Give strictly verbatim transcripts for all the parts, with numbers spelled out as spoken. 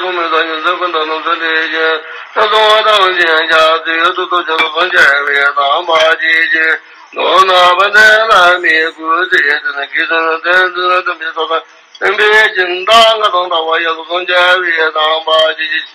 ཀུན་ཏུ་ནམ་ཚོད་ལས་ཀྱི་ཚེ་སོང་བ་དང་ཅན་ཞག་ཚེ་ཡོད་དུ་ཐོབ་ཅེས་སུ་སོང་བྱ་བའི་དམ་པ་ཅིག་ཅིག་མདོར་ན་བ་དན་ལ་མི་དགོས་ཚེ་དེ་ནི་གི་དོན་དོན་དོན་དོན་པའི་ཚོགས་དང་ལྡན་པའི་སྦྱིན་བདག་ལྔ་དང་བདག་པོ་ཡ་སུ་སོང་བྱ་བའི་དམ་པ་ཅིག་ཅིག་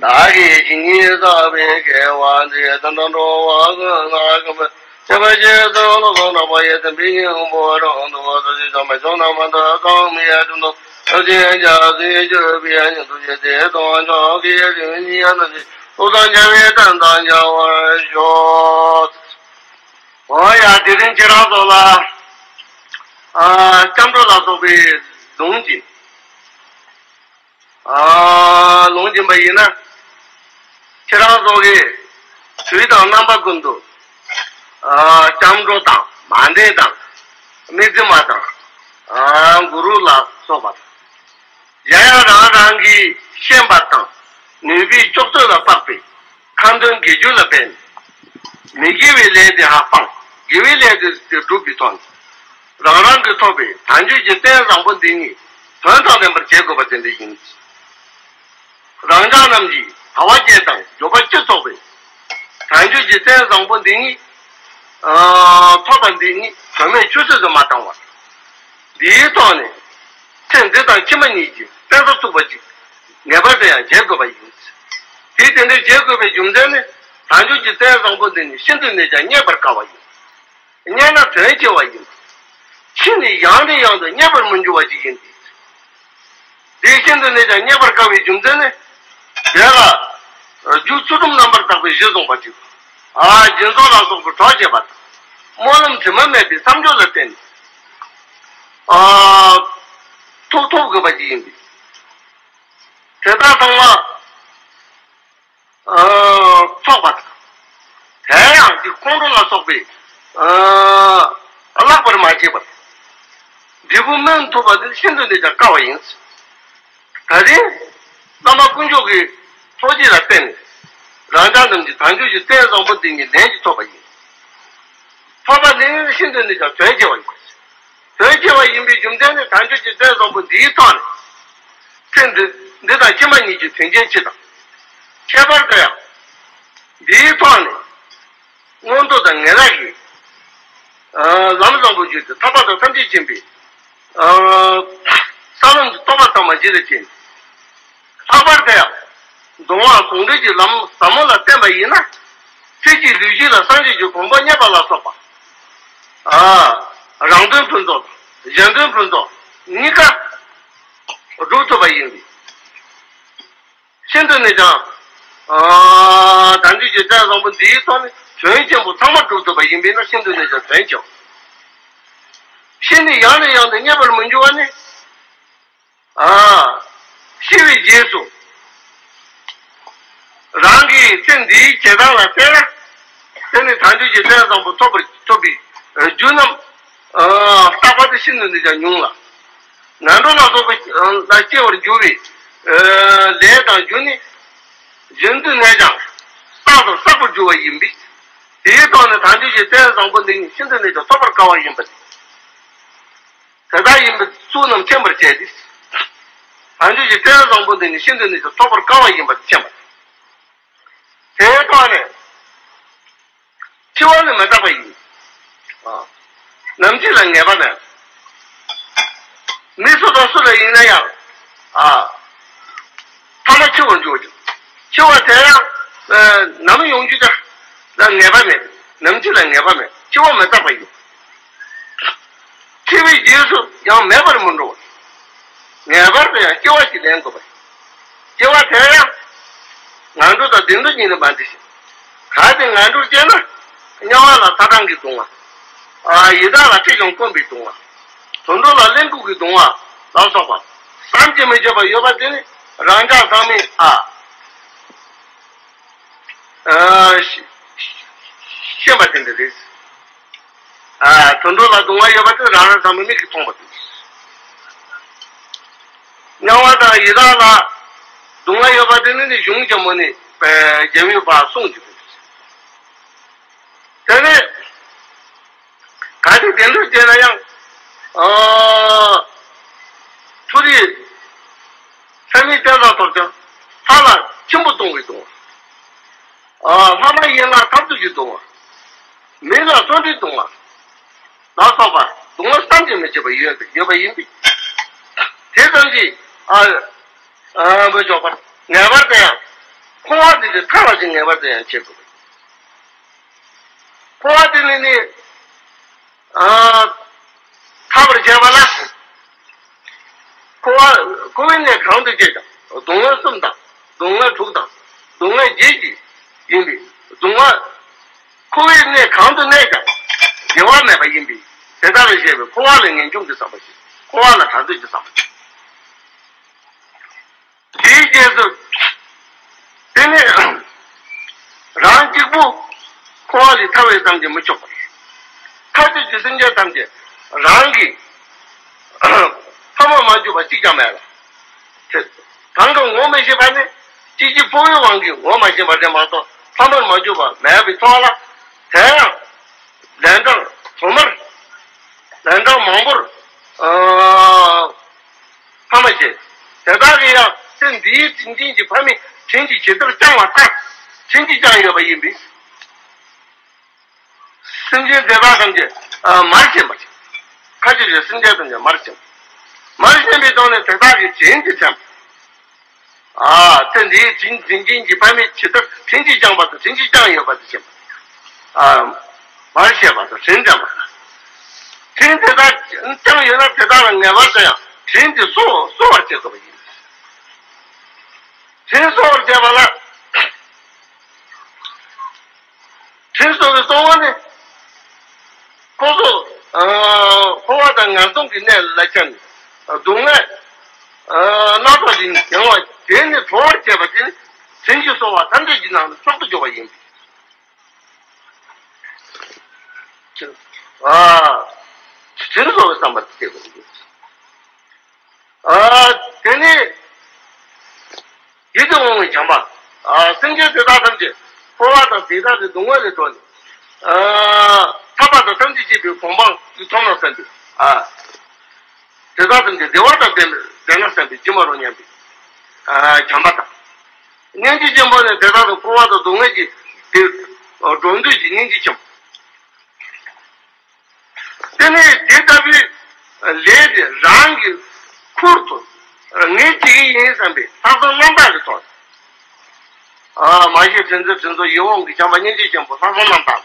བདག་གིས་ཇི་སྙེད་བསགས་པའི་དགེ་བ་འདི་དེ་འདྲ་འགྲོ་བ་ཀུན་ལ་གང་བས་ཁྱབ་པར་བྱས་སོ། ལོ་ཙཱ་བཀྲ་ཤིས་དང་པོ་ཡི་དམ་པའི་སྙིང་པོ་རང་དུ་བ་སོ་ཞིག་ཅང་མ་བྱུང་ན་མ་ཐག་ཚང་མི་ཡ་དྲུང་དུ་ཐུགས་རྗེ་རྒྱ་མཚོའི་སྤྱོད་པའི་སྙིང་ཐུགས་རྗེ་དེ་དང་ཕྱོགས་ཀྱི་རིམ་གཉིས་ཡ་ན་ཞིག་ཐུགས་དང་འཇལ་བའི་དོན་དང་འཇལ་བར་ཤོག་འོ་ཡ་དེ་རིང་ཁྱེད་རང་ཚོ་ལ་ཨ་སྐྱབས་འགྲོ་ལ་སོགས་པའི་ལུང་གཅིག་ཨ་ལུང་སྦྱིན་པ་ཡིན་ན། ཁྱེད་རང་ཚོ་གིས་དུས་དང་རྣམ་པ་ཀུན་ཏུ་ཨ་སྐྱབས་འགྲོ་དང་མཎྜལ་དང་དམིགས་བརྩེ་མ་དང་ཨ་གུ་རུ་ལ་སོགས་པ་དང་། གཞན་ཡང་རང་རང་གིས་ཤེས་པ་དང་ནུས་པའི་ལྕོགས་ཚོད་ལ་དཔག་པའི་ཁ་འདོན་དགེ་སྦྱོར་ལ་བརྟེན། མི་དགེ་བའི་ལས་དེ་ཧ་སྤངས། དགེ་བའི་ལས་དེ་སྒྲུབ་པའི་ཐོག་ནས། རང་རང་གིས་ཐོབ་པའི་དལ་འབྱོར་གྱི་རྟེན་བཟང་པོ་འདི་ཉིད་དོན་དང་ལྡན་པར་བྱེད་དགོས་པ་དེ་འདྲ་ཡིན། རང་ཅག་རྣམས་ཀྱིས་དལ་བ་བརྒྱད་དང་འབྱོར་པ་བཅུ་ཚོགས་པའི་དལ་འབྱོར་གྱི་རྟེན་བཟང་པོ་འདི་ཉིད་ཨ་ཐོབ་པ་འདི་ཉིད་དོན་མེད་ཆུད་ཟོས་སུ་མ་བཏང་བར། འདིའི་ཐོག་ནས་ཚེ་འདི་དང་ཕྱི་མ་གཉིས་ཀྱི་དཔལ་འབྱོར་ཚུགས་པ་ཅིག་ངེས་པར་དུ་ཡང་བྱེད་དགོས་པ་ཡིན། དེ་དེ་འདྲ་བྱེད་དགོས་པའི་རྒྱུ་མཚན་ནི་དལ་འབྱོར་གྱི་རྟེན་བཟང་པོ་འདི་ནི་ཤིན་ཏུ་ནས་ཀྱང་རྙེད་པར་དཀའ་བ་ཡིན། རྙེད་ན་དོན་ཆེ་བ་ཡིན། ཕྱིས་ནས་ཡང་ནས་ཡང་དུ་རྙེད་པར་མི་འགྱུར་བ་ཞིག་ཡིན་ཏེ། དེ་ཤིན་ཏུ་ནས་ཀྱང་རྙེད་པར་དཀའ་བའི་རྒྱུ་མཚན་ནི། དེ་ལ་རྒྱུ་ཚུལ་ཁྲིམས་རྣམ་པར་དག་པའི་གཞི་བཟུང་བ་ཞིག་ཨ་སྦྱིན་སོགས་ལ་སོགས་པའི་གྲོགས་བྱེད་པ་དང་། སྨོན་ལམ་དྲི་མ་མེད་པའི་བསམ་སྦྱོར་ལ་བརྟེན་ནས། ཨ་ཐོབ་ཐོབ་དགོས་པ་ཞིག་ཡིན་ཏེ། དེ་དག་ཚང་མ། ཚོགས་པ་དང་། དེ་ཡང་འདི་ཁོང་ཁྲོ་ལ་སོགས་པའི་བརླག་པར་མ་བྱེད་པར། འབྲས་བུ་སྨིན་ཐུབ་པ་འདི་ཤིན་ཏུ་ནས་ཀྱང་དཀའ་བ་ཡིན། ད་རིང་བླ་མ་དཀོན་མཆོག་གི་ཐུགས་རྗེ་ལ་བརྟེན་ནས་རང་ཅག་རྣམས་ཀྱི་དལ་འབྱོར་གྱི་རྟེན་བཟང་པོ་འདི་ཉིད་ལན་གཅིག་ཐོབ་པ་ཡིན། ཐོབ་པ་འདི་ནི་ཤིན་ཏུ་ནས་ཀྱང་དོན་ཆེ་བ་ཡིན། དོན་ཆེ་བ་ཡིན་པའི་རྒྱུ་མཚན་ནི་དལ་འབྱོར་གྱི་རྟེན་བཟང་པོ་འདིའི་ཐོག་ནས་ཚེ་འདི་འདི་དང་ཕྱི་མ་གཉིས་ཀྱི་དོན་རྐྱེན་སྤྱི་དང་། ཁྱད་པར་དུ་ཡང་འདིའི་ཐོག་ནས་མངོན་མཐོ་དང་ངེས་ལེགས་ཀྱི་ལམ་བཟང་པོ་བརྒྱུད་དེ་ཐར་པ་དང་ཐམས་ཅད་མཁྱེན་པའི་ས་ལམ་གྱི་རྟོགས་པ་ཚང་མ་རྗེས་ལ་བྱིན། ལྷག་པར་དུ་ཡང་གདུང་བ་ཟུང་འབྲེལ་གྱི་ལམ་ཟབ་མོ་ལ་བརྟེན་པ་ཡིན་ན། ཚེ་གཅིག་ལུས་གཅིག་ལ་སངས་རྒྱས་ཀྱི་གོ་འཕང་བརྙེས་པ་ལ་སོགས་པ། ཨ། རང་དོན་ཕུན་ཚོགས་དང་གཞན་དོན་ཕུན་ཚོགས་གཉིས་ཀ་སྒྲུབ་ཐུབ་པ་ཡིན་པས། ཤིན་ཏུ་ནས་ཀྱང་། ཨ། དལ་འབྱོར་གྱི་རྟེན་བཟང་པོ་འདིའི་ཐོག་ནས་དོན་ཆེན་པོ་ཚང་མ་སྒྲུབ་ཐུབ་པ་ཡིན་པས་ན་ཤིན་ཏུ་ནས་ཀྱང་དོན་ཆེ་བ། ཕྱིས་ནས་ཡང་ནས་ཡང་དུ་རྙེད་པར་མི་འགྱུར་བ་ནི། ཨ། ཤི་བའི་རྗེས་སུ། རང་གི་ཚེ་འདིའི་བྱེད་སྟངས་ལ་བལྟས་ན། དེ་ནི་དལ་འབྱོར་གྱི་རྟེན་བཟང་པོ་ཐོབ་པར་ཐོབ་པའི་རྒྱུ་རྣམས། ཨ། བརྟག་པ་དེ་ཤིན་ཏུ་ནས་ཀྱང་ཉུང་ལ། ངན་འགྲོ་ལ་སོགས་པ་ལ་སྐྱེ་བར་འགྱུར་བའི་ལས་དང་རྒྱུ་ནི། རྒྱུན་དུ་ནས་ཀྱང་བསགས་དང་བསགས་པར་འགྱུར་བ་ཡིན་པས། དེའི་ཐོག་ནས་དལ་འབྱོར་གྱི་རྟེན་བཟང་པོ་འདི་ཉིད་ཤིན་ཏུ་ནས་ཀྱང་ཐོབ་པར་དཀའ་བ་ཡིན་པ་སྟེ། དེ་ལྟར་ཡིན་པའི་ཚུལ་རྣམས་མཁྱེན་པར་བྱས་ཏེ། དལ་འབྱོར་གྱི་རྟེན་བཟང་པོ་འདི་ནི་ཤིན་ཏུ་ནས་ཀྱང་ཐོབ་པར་དཀའ་བ་ཡིན་པར་མཁྱེན་པ། དེའི་ཐོག་ནས་འཆི་བ་ནི་མི་རྟག་པ་ཡིན། ཨ། ནམ་འཆི་ལ་ངེས་པ་མེད། མི་སུ་དང་སུ་ལ་ཡིན་ན་ཡང་། ཨ། ཐ་མ་འཆི་བར་འགྱུར་ཅིང་། འཆི་བ་དེ་ཡང་། ཨ། ནམ་ཡོང་རྒྱུ་དེ་ལ་ངེས་པ་མེད། ནམ་འཆི་ལ་ངེས་པ་མེད། འཆི་བ་མི་རྟག་པ་ཡིན། འཆི་བའི་རྗེས་སུ་ཡང་མེད་པར་མི་འགྲོ་བར། ངེས་པར་དུ་ཡང་སྐྱེ་བ་ཞིག་ལེན་དགོས་པ་ཡིན། སྐྱེ་བ་དེ་ཡང་། ངན་འགྲོ་དང་བདེ་འགྲོ་གཉིས་ལས་མ་འདས་ཤིང་། གལ་ཏེ་ངན་འགྲོར་སྐྱེས་ན། དམྱལ་བ་ལ་ཚ་གྲང་གི་གདུང་བ། ཨ། ཡི་དྭགས་ལ་བཀྲེས་ཀྱང་སྐོམ་པའི་གདུང་བ། དུད་འགྲོ་ལ་གླེན་ལྐུགས་ཀྱི་གདུང་བ་ལ་སོགས་པ། བསམ་གྱིས་མི་ཁྱབ་པ་ཡོད་པ་དེ་ནི་རང་ཅག་ཚང་མས། ཨ། ཨ། ཤེས་པ་དེ་འདྲ་རེད། ཨ། དུད་འགྲོ་ལ་གདུང་བ་ཡོད་པ་དེ་རང་རང་ཚང་མའི་མིག་གིས་མཐོང་བ་དེ། དམྱལ་བ་དང་ཡི་དྭགས་ལ་གདུང་བ་ཡོད་པ་དེ་ནི་ནི་གཞུང་ཆེན་མོ་ནས་རྒྱལ་བའི་བར་གསུངས་ཀྱི་རེད། དེ་ནས་གལ་ཏེ་དེ་འདྲ་བྱས་ན་ཡང་། ཨ། མཐོ་རིས་ ཚད་མེད་བསྟན་བཟང་ཐོབ་ཀྱང་ལྷ་ལ་ཆེན་པོ་གཏོང་བའི་གདུང་བ། ལྷ་མ་ཡིན་ལ་ཐབས་སྡུད་ཀྱི་གདུང་བ། མི་ལ་བརྩོན་འགྲུས་གདུང་བ་ལ་སོགས་པ་གདུང་བ་བསམ་གྱིས་མི་ཁྱབ་པ་ཡོད་ཡོད་པ་ཡིན་པས། དེ་ཙམ་གྱིས་ཨ་ཨ་འབོད་ཆོག་པར་ངེས་པར་དུ་ཡང་འཁོར་བ་འདི་ལས་ཐར་བ་ཞིག་ངེས་པར་དུ་ཡང་བྱེད་དགོས། འཁོར་བ་འདི་ལས་ནི་ཨ་ཐར་བར་བྱེད་པ་ལ། འཁོར་བ་འཁོར་བའི་གནས་གང་དུ་སྐྱེས་ཀྱང་སྡུག་བསྔལ་གསུམ་དང་སྡུག་བསྔལ་དྲུག་དང་སྡུག་བསྔལ་བརྒྱད་ཀྱིས་ཡིན་པས། སྡུག་བསྔལ་འཁོར་བའི་གནས་གང་དུ་གནས་ཀྱང་བདེ་བ་མེད་པ་ཡིན་པས། དེ་ལྟར་བཤད་པས་འཁོར་བ་ལ་ངེས་འབྱུང་གི་བསམ་པ་ཞིག་འཁོར་བ་ལ་བྲལ་འདོད་ཀྱི་བསམ་པ་ཞིག་དེའི་རྗེས་སུ། དེ་ནི་རང་གཅིག་པུ་འཁོར་བ་ལས་ཐར་བའི་བསམ་གྱིས་མི་ཆོག་པར། མཐར་ཐུག་གི་སེམས་ཅན་ཐམས་ཅད་རང་གི་ཕ་མར་མ་གྱུར་པ་གཅིག་ཀྱང་མེད་ལ། དེ་གང་གི་ངོ་མི་ཤེས་པ་ནི་གཅིག་གི་ཕོ་བའི་དབང་གིས་ངོ་མ་ཤེས་པ་དེ་མ་གཏོགས་ཕ་མར་མ་གྱུར་པ་མེད་པའི་ཐོག་ལ། དེ་ཡང་ལན་གྲངས་ཐོག་མར་ལན་གྲངས་མང་པོར་ཨ་ཕ་མ་བྱེད། དེ་དག་གིས་ཡང་ཚེ་འདིའི་དྲིན་ཅན་གྱི་ཕ་མའི་དྲིན་གྱི་ཇི་ལྟར་བསྐྱངས་པ་ལྟར་དྲིན་གྱིས་བསྐྱངས་ཡོད་པ་ཡིན་པས། སེམས་ཅན་དེ་དག་ཐམས་ཅད་ཨ་མར་ཕྱིན་པ་ཞིག་ཁ་ཅིག་གིས་སེམས་ཅན་ཐམས་ཅད་མར་ཕྱིན། མར་ཕྱིན་པའི་ཐོག་ནས་དེ་དག་གི་དྲིན་གྱིས་དྲན་པ། ཨ་ཚེ་འདིའི་དྲིན་དྲིན་ཅན་གྱི་ཕ་མའི་ཇི་ལྟར་དྲིན་གྱིས་བསྐྱངས་པ་དང་དྲིན་གྱིས་བསྐྱངས་ཡོད་པ་དེ་བྱེད་པ། ཨ་མར་བཤད་པ་དང་དྲིན་དྲན་པ། དྲིན་དེ་དག་བསྐྱངས་ཡོད་ན་དེ་དག་ལ་ངེས་པར་དུ་ཡང་དྲིན་དེ་གསོ་གསོ་བར་བྱེད་དགོས་པ་ཡིན། དྲིན་གསོ་བར་བྱེད་པ་ལ། དྲིན་གསོ་བའི་གཙོ་བོ་ནི། ཁོ་ཚོ་ཨ་འཁོར་བ་དང་ངན་སོང་གི་གནས་ལ་ཁྱབ་ནས་སྡུག་བསྔལ་ཨ་སྣ་ཚོགས་ཀྱིས་མྱང་བ་དེ་ནས་གྲོལ་བར་བྱེད་པ་དེ་ནི་དྲིན་གྱིས་གསོ་བ་ཐམས་ཅད་ཀྱི་ནང་ནས་མཆོག་ཏུ་གྱུར་པ་ཡིན། ཨ་དྲིན་གསོ་བའི་བསམ་པ་དེ་བྱེད་དགོས། ཨ་དེ་ནས་ཡིད་དུ་འོང་བའི་བྱམས་པ། ཨ་སེམས་ཅན་དེ་དག་ཐམས་ཅད་འཁོར་བ་དང་དེ་དག་གི་སྡུག་བསྔལ་ལས་གྲོལ་ནས། ཨ་ཐར་པ་དང་ཐམས་ཅད་མཁྱེན་པའི་གོ་འཕང་དེ་ཐོབ་ན་བསམ་པའི། ཨ་དེ་དག་ཐམས་ཅད་བདེ་བ་དང་ལྡན་ལྡན་ན་བསམ་པའི་ཅི་མ་རུང་སྙམ་པའི་ཨ་བྱམས་པ་དང་། སྙིང་རྗེ་ཆེན་པོ་ནི་དེ་དག་ཏུ་འཁོར་བ་དང་སྡུག་བསྔལ་གྱི་དེ་འགྲོ་འདོད་ཀྱི་སྙིང་རྗེ་ཆེན་པོ། དེ་ནས་དེ་ལྟ་བུའི་ལས་དེ་རང་གི་ཁུར་དུ་ངས་བྱེད་ཀྱི་ཡིན་བསམ་པའི་ལྷག་བསམ་རྣམ་དག་གི་ཐོག་ནས། ཨ་མ་ཤེས་དྲིན་ཚེ་དྲིན་ཚོ་ཡིད་འོང་གི་བྱམས་པ་སྙིང་རྗེ་ཆེན་པོ་ལྷག་བསམ་རྣམ་དག་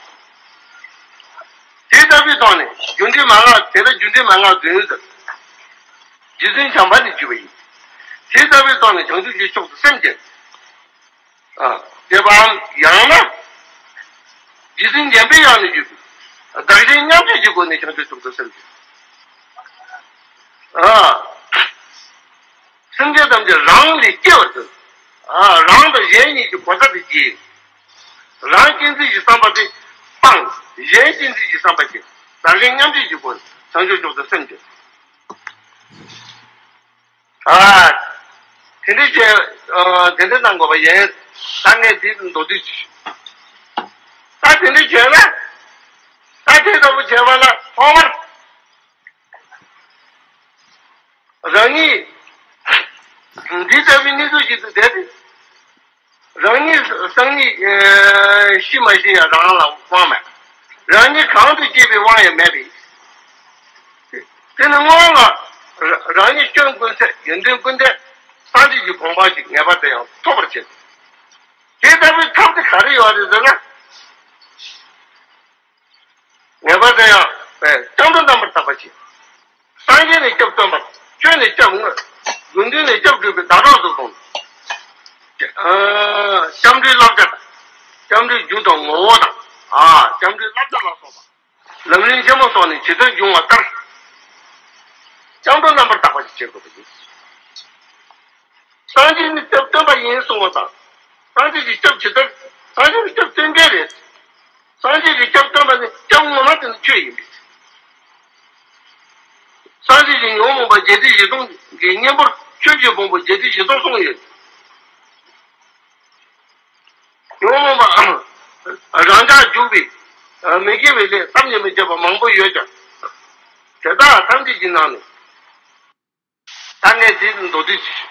དེ་ལྟ་བུའི་ཐོག་ནས་རྒྱུ་འབྲས་མན་ངག་དེ་ལ་རྒྱུ་འབྲས་མན་ངག་བདུན་ཟེར། རྗེ་བཙུན་བྱམས་པ་ནས་བརྒྱུད་པ་ཡིན། དེ་ལྟ་བུའི་ཐོག་ནས་བྱང་ཆུབ་ཀྱི་ཕྱོགས་སུ་སེམས་བསྐྱེད། ཨ་དེ་བའམ་ཡང་ན། རྗེ་བཙུན་འཇམ་པའི་དབྱངས་ནས་བརྒྱུད་པའི་བདག་གཞན་མཉམ་བརྗེ་གྱི་སྒོ་ནས་བྱང་ཆུབ་མཆོག་ཏུ་སེམས་བསྐྱེད། ཨ་སེམས་ཅན་ཐམས་ཅད་རང་ལས་སྐྱེ་བར་འདོད། ཨ་རང་དང་གཞན་གཉིས་ཀྱི་གོ་ས་དེ་བརྗེ། རང་གཅེས་འཛིན་གྱི་བསམ་པ་དེ་སྤངས། གཞན་གཅེས་འཛིན་གྱི་བསམ་པ་བསྐྱེད། བདག་གཞན་མཉམ་བརྗེ་གྱི་སྒོ་ནས་བྱང་ཆུབ་མཆོག་ཏུ་སེམས་བསྐྱེད། ཨ། དེ་འདྲ་བྱས། ཨ་དེ་འདྲ་གནང་དགོས་པ་ཡིན། ད་ངས་འདི་མདོར་བསྡུས་ཤིག་ད་དེ་འདྲ་བྱས་ན། ད་དེ་ལྟ་བུ་བྱས་པ་ལ་ཐོག་མར། རང་ཉིད། འདི་ལྟ་བུའི་གནས་ཚུལ་ཞིག་ཏུ་བསྡད་དེ། རང་ཉིད་སང་ཉིད་ཨེ་ཤི་མ་ཤི་ཡང་རང་ལ་དབང་མེད། རང་ཉིད་གང་དུ་སྐྱེས་པའི་དབང་ཡང་མེད་པས། དེ་ནི་སྔོན་ལ་རང་ཉིད་སྐྱོན་ཀུན་ཟད་ཡོན་ཏན་ཀུན་ལྡན་སངས་རྒྱས་ཀྱི་གོ་འཕང་ཞིག་ངེས་པར་དུ་ཡང་ཐོབ་པར་བྱེད། དེ་ལྟ་བུའི་ཐབས་དེ་ག་རེ་ཡོད་རེད་ཟེར་ན། ངེས་པར་དུ་ཡང་སྐྱབས་འགྲོ་རྣམ་པར་དག་པ་ཞིག་སངས་རྒྱས་ནས་སྐྱབས་སྟོན་པ། ཆོས་ནས་སྐྱབས་དངོས། དགེ་འདུན་ནས་སྐྱབས་སྒྲུབ་པའི་ཟླ་གྲོགས་སུ་བཟུང་། ཨ་སྐྱབས་འགྲོའི་བསླབ་བྱ་དང་། སྐྱབས་འགྲོའི་རྒྱུ་དང་ངོ་བོ་དང་། ཨ་སྐྱབས་འགྲོའི་བསླབ་བྱ་ལ་སོགས་པ། ལམ་རིམ་ཆེན་མོ་སོགས་ནས་ཇི་ལྟར་འབྱུང་བ་ལྟར། སྐྱབས་འགྲོ་རྣམ་པར་དག་པ་ཞིག་བྱེད་དགོས་པ་ཡིན། སངས་རྒྱས་ནི་སྐྱབས་སྟོན་པ་ཡིན་གསུང་བ་དང་། སངས་རྒྱས་ཀྱི་སྐྱབས་ཇི་ལྟར། སངས་རྒྱས་ནི་སྐྱབས་སྟོན་མཁན་རེད། སངས་རྒྱས་ཀྱི་སྐྱབས་སྟོན་པ་ནི་སྐྱབས་ངོ་མ་དེ་ནི་ཆོས་ཡིན་པས། སངས་རྒྱས་ཀྱིས་ཉོན་མོངས་པ་བརྒྱད་ཁྲི་བཞི་སྟོང་གི་གཉེན་པོར་ཆོས་ཀྱི་ཕུང་པོ་བརྒྱད་ཁྲི་བཞི་སྟོང་གསུངས་ཡོད། ཉོན་མོངས་པ་རང་ཅག་རྒྱུག་པའི་མི་དགེ་བའི་ལས་བསམ་གྱིས་མི་ཁྱབ་པ་མང་པོ་ཡོད་ཀྱང་། དེ་དག་ཐམས་ཅད་ཀྱི་ནང་ནས། ད་ངས་འདི་མདོར་བསྡུས་ཤིག་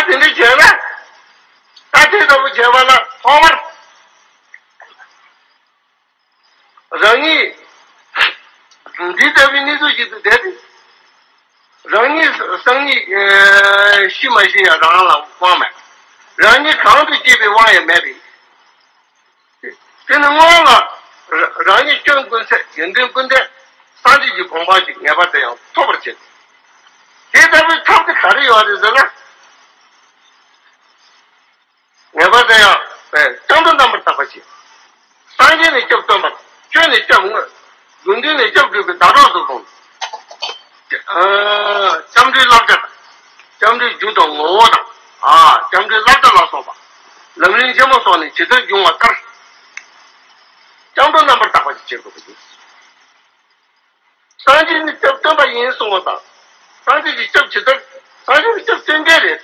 དེ་འདྲ་བྱས་ན། ད་དེ་ལྟ་བུ་བྱས་པ་ལ་ཐོག་མར་རང་ཉིད་འདི་ལྟ་བུའི་གནས་ཚུལ་ཞིག་ཏུ་བསྡད་དེ། རང་ཉིད་སང་ཉིན་ཤི་མ་ཤི་ཡང་རང་ལ་དབང་མེད། རང་ཉིད་གང་དུ་སྐྱེས་པའི་དབང་ཡང་མེད་པས། དེ་ནི་སྔོན་ལ་རང་ཉིད་སྐྱོན་ཀུན་ཟད་ཡོན་ཏན་ཀུན་ལྡན་སངས་རྒྱས་ཀྱི་གོ་འཕང་ཞིག་ངེས་པར་དུ་ཡང་ཐོབ་པར་བྱེད། དེ་ལྟ་བུའི་ཐབས་དེ་ག་རེ་ཡོད་རེད་ཟེར་ན། ངེས་པར་དུ་ཡང་སྐྱབས་འགྲོ་རྣམ་པར་དག་པ་ཞིག་སངས་རྒྱས་ནས་སྐྱབས་སྟོན་པ། ཆོས་ནས་སྐྱབས་དངོས། དགེ་འདུན་ནས་སྐྱབས་སྒྲུབ་པའི་ཟླ་གྲོགས་སུ་སོང་། སྐྱབས་འགྲོའི་བསླབ་བྱ་དང་། སྐྱབས་འགྲོའི་རྒྱུ་དང་ངོ་བོ་དང་། སྐྱབས་འགྲོའི་བསླབ་བྱ་ལ་སོགས་པ། ལམ་རིམ་ཆེན་མོ་སོགས་ནས་ཇི་ལྟར་འབྱུང་བ་ལྟར། སྐྱབས་འགྲོ་རྣམ་པར་དག་པ་ཞིག་བྱེད་དགོས་པ་ཡིན། སངས་རྒྱས་ནི་སྐྱབས་སྟོན་པ་ཡིན་གསུང་བ་དང་། སངས་རྒྱས་ཀྱི་སྐྱབས་ཇི་ལྟར། སངས་རྒྱས་ནི་སྐྱབས་སྟོན་མཁན་རེད།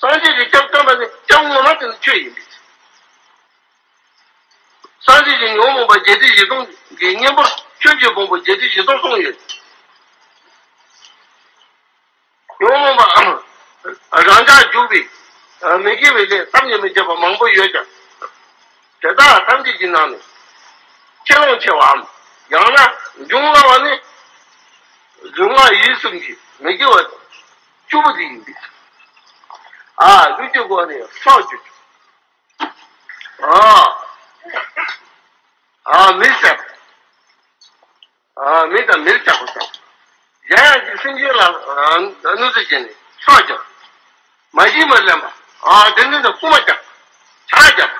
སངས་རྒྱས་ཀྱི་སྐྱབས་སྟོན་པ་ནི་སྐྱབས་ངོ་མ་དེ་ནི་ཆོས་ཡིན་པས། སངས་རྒྱས་ཀྱིས་ཉོན་མོངས་པ་བརྒྱད་ཁྲི་བཞི་སྟོང་གི་གཉེན་པོར་ཆོས་ཀྱི་ཕུང་པོ་བརྒྱད་ཁྲི་བཞི་སྟོང་གསུངས་ཡོད། ཉོན་མོངས་པ་རང་ཆགས་འཇུག་པའི་མི་དགེ་བའི་ལས་བསམ་གྱིས་མི་ཁྱབ་པ་མང་པོ་ཡོད་ཀྱང་། དེ་དག་ཐམས་ཅད་ཀྱི་ནང་ནས་ཆེས་ལོངས་ཆེ་བའམ། ཡང་ན་འབྱུང་སླ་བ་ནི་ལུས་ངག་ཡིད་གསུམ་གྱི་མི་དགེ་བ་བཅུ་པོ་དེ་ཡིན་པས། ཨ། ལུས་ཀྱི་སྒོ་ནས་སྲོག་གཅོད། ཨ། ཨ། མི་བསད། ཨ། མི་དང་མིར་གཤགས་པ་དང་། གཞན་ཡང་གཅིག་སེམས་ཅན་ལ་གནོད་འཚེ་བྱས་ནས་སྲོག་སྐྱོབ། མ་བྱིན་པར་ལེན་པ། ཨ། དེ་འདྲ་ནི་རྐུ་མ་རྐྱབ། ཇ་རྒྱབ།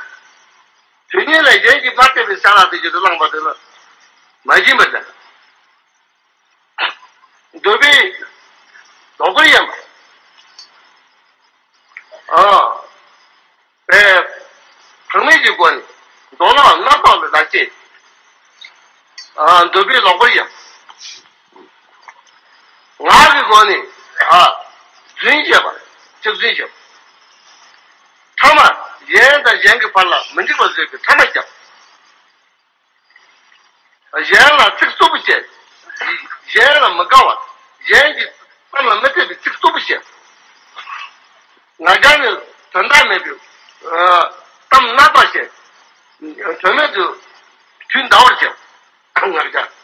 དུས་ངན་ལ་གཞན་གྱིས་མ་སྤྲད་པའི་ཟས་ལ་དེ་བཞིན་དུ་བླངས་པ་དེ་ལ་མ་བྱིན་པར་ལེན་པ། འདོད་པས་ལོག་པར་གཡེམ་པ། ཨ། པས། ཕངས་མེད་ཀྱི་སྒོ་ནས་རྡོ་ལག་རྣམ་དག་ལ་ལག་སྐྱེས། ཨ། འདོད་པས་ལོག་པར་གཡེམ། ངག་གི་སྒོ་ནས། ཨ། རྫུན་བཤད་པ། སྐྱག་རྫུན་བཤད་པ། ཕྲ་མ། གཞན་དང་གཞན་གྱི་བར་ལ་མི་འགྲིག་པ་བཟོས་པའི་ཕྲ་མ་བརྒྱབ། གཞན་ལ་ཚིག་རྩུབ་པོ་བཤད། གཞན་ལ་མི་དགའ་བ། གཞན་གྱི་བསམ་ལ་མི་འཐད་པའི་ཚིག་རྩུབ་པོ་བཤད། ང་རྒྱལ་ནི་དོན་དག་མེད་པའི་གཏམ་རྣ་ལྟ་བཤད། དོན་མེད་དུ་དུས་འདའ་བར་བྱེད། ང་རྒྱལ།